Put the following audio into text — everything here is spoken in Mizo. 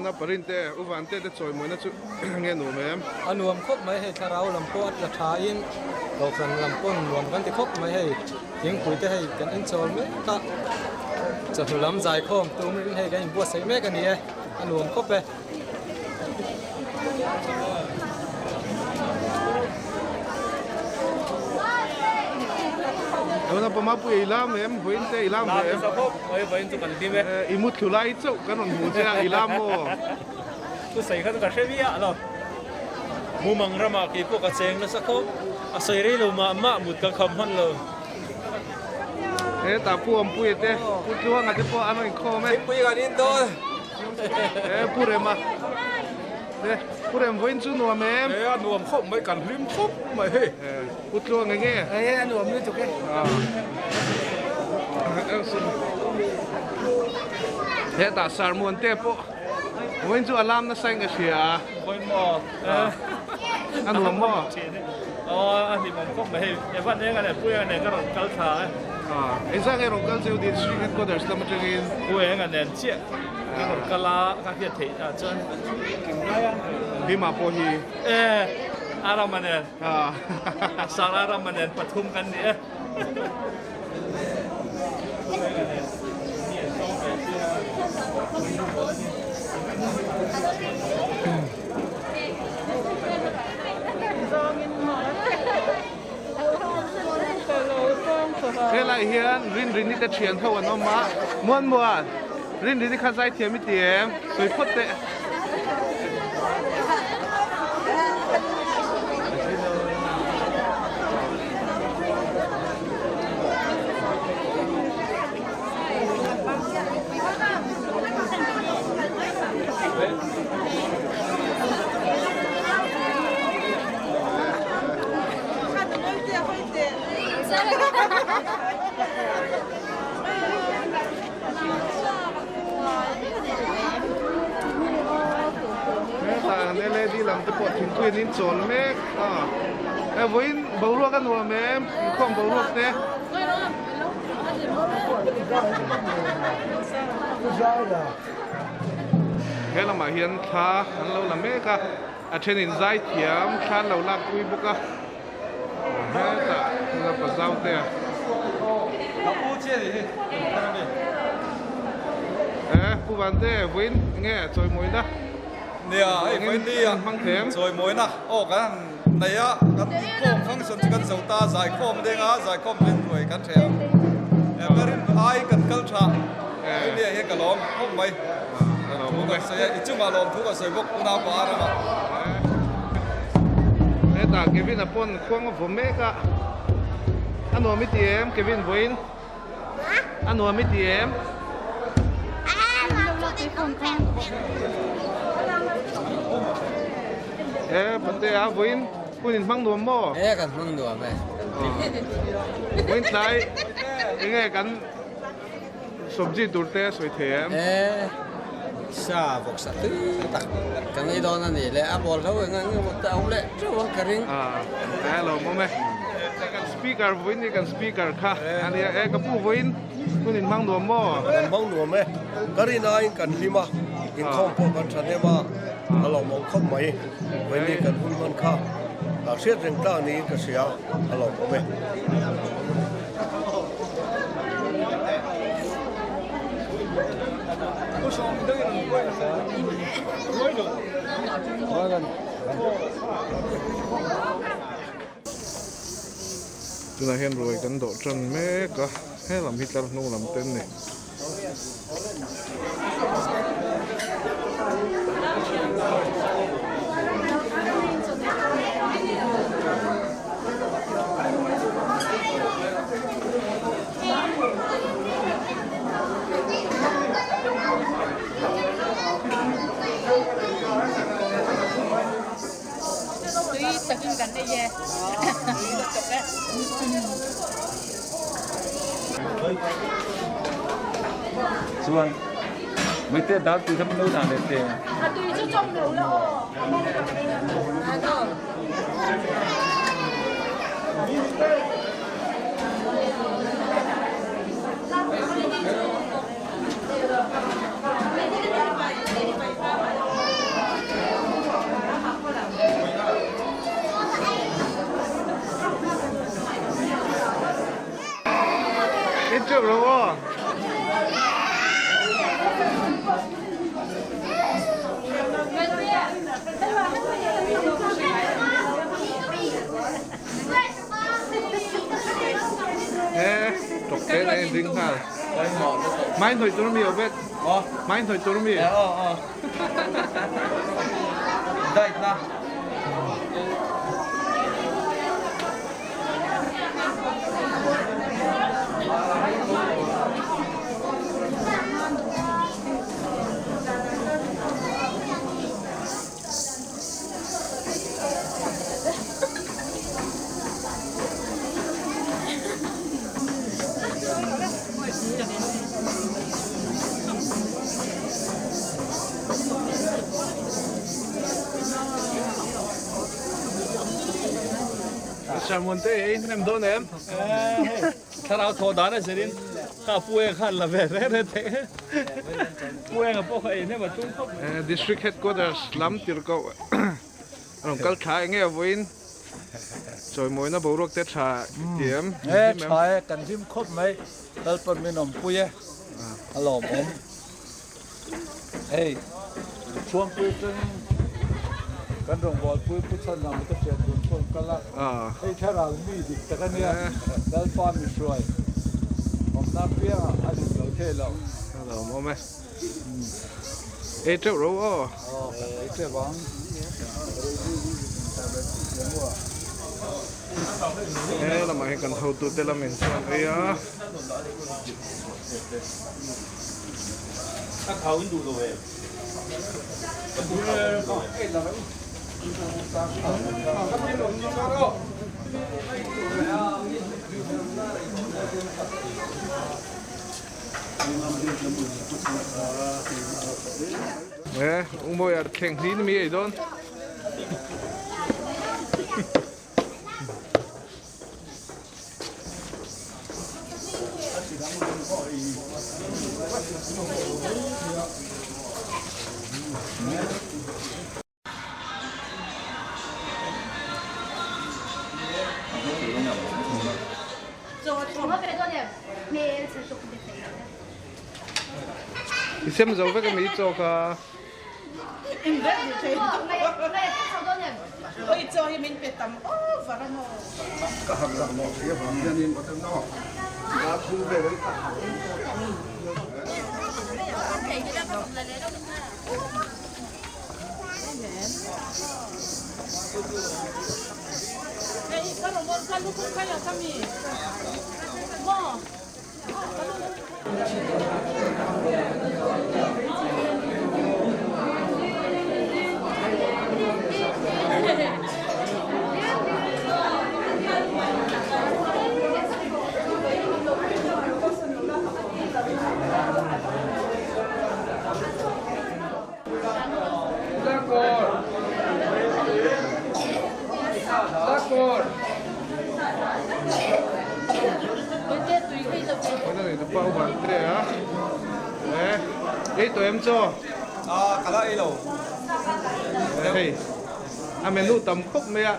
Euna parin te u van te te chawimawina chu nge nuam em? A nuam khawp mai hei thlarau lam pawh a tla tha in kohhran lam pawn nuam kan ti khawp mai hei thingpui te hei kan inchawl mek a chawhnu lam zaikhawm tum in hei kan inbuatsaih mek a ni e a nuam khawp e. Tuna pama pui i lam em vawiin te i lam ve em? Vawiin chu kan hlim e. I mu thlu lai chauh kan rawn hmu che a i lam maw? Thusawi kha chu ka hre miah lo. Mumang ramah kei pawh ka cheng nasa khawp. A sawi rei lo mah mah mut ka kham hman lo. Hetah Pu Awmpuia te, Pu Tluanga te pawh an rawn inkhawm e. Thingpui kan in dawn. E Pu Rema te, Pu Rem vawiin chu nuam em? E a nuam khawp mai, kan hlim khawp mai hei. Pu Tluanga nge? E a nuam lutuk e. Hetah Sarmuan te pawh vawiin chu a lam nasa in ka hria a. Vawiin maw? A nuam maw? Aw a hlimawm khawp mai hei, Evan eng a leh Pu Enga nen ka rawn kal thla e. Engzah nge rawn kal cheu District Headquarters lam atangin? Pu Enga nen chiah ka rawn kal a, ka hriat theih ah chuan Hima pawh hi. E Arama nen, Sir Arama nen pathum kan ni e. Helai hian Rinrini te thian ho an awm a, Muan Muan, Rinrini kha zaithiam i ti em? Sawi phawt teh. Hetah an led lam te pawh thingpui an inchawl mek a, he vawiin boruak a nuam em inkhawm boruak te. He lamah hian thla an lo la mek a, a thenin zai thiam thla an lo lak pui bawk a, hetah lapa zau te a. E Pu Vante vawiin nge chawimawina? Nia hei vawiin ni a chawimawina aw kan han Nei a, kan inkhawm function chu kan zo ta, zaikhawm deng a, zaikhawm len ruai kan hreh a. Ka rin ai kan kal tha, Julia hian ka lawm khawp mai. Thu kan sawi a, i chungah lawm thu kan sawi bawk unau pa a ramah. Hetah Kevin a pawn khuang a vaw mek a, a nuam i ti em Kevin vawiin? A nuam i ti em? E pate a vawiin hun in hmang nuam maw? E kan hmang nuam e. Vawiin tlai enge kan sabji tur te a sawi thei em? E sa vawksa tui tak kan ei dawn a ni le a bawl ho eng eng emaw te a awm leh teuh ang ka ring. A lawmawm e. Kan speaker vawiin hi kan speaker kha a nia e ka pu vawiin hun in hmang nuam maw? Kan hmang nuam e. Ka rin aiin kan hlim a, inkhawm pawh kan thahnem a, a lawmawm khawp mai. Vawiin hi kan hun hman kha a hriat reng tlak niin ka hria, a lawmawm e. Tunah hian ruai kan dawh tan mek a, he lam hi tlar hnung lam te an ni. Chuan Maite dal tui kha min lo dah leh teh. A tui chu chawm lo la aw. Ei teuh lo aw. He tawk te na in ring nghal. Mai hnawih tur mi Obed? Mai hnawih tur mi? Diet na. Sermon te ei hnem dawn em? Thlarau thawh dan a zirin kha pu eng khan la ve reng reng thei. Pu enga pawh kha ei hnem a tum khawp mai. District Headquarters lam tir koh a rawn kal thla eng nge vawiin chawimawina boruak te tha i ti em? E tha e, kan hlim khawp mai, Lalpan min awmpui e, a lawmawm. Hei, Chhuangpui atangin kan rawngbawlpui Pu Chhanlama te thian dun pawh an kal a, hei thlarau mi dik tak a nia, Lalpa mi hruai awmna apiangah a dik lo thei lo. A lawmawm e. Ei teuh ro aw. Aw, kan ei teuh ang. He lamah hian kan hotute lamin chuan ei a. He Ungmawia thleng hlin mi ei dawn. I sem zo vek a mi chaw kha. Ei tawh em chaw? A ka la ei lo. Hei a menu tam khawp mai a.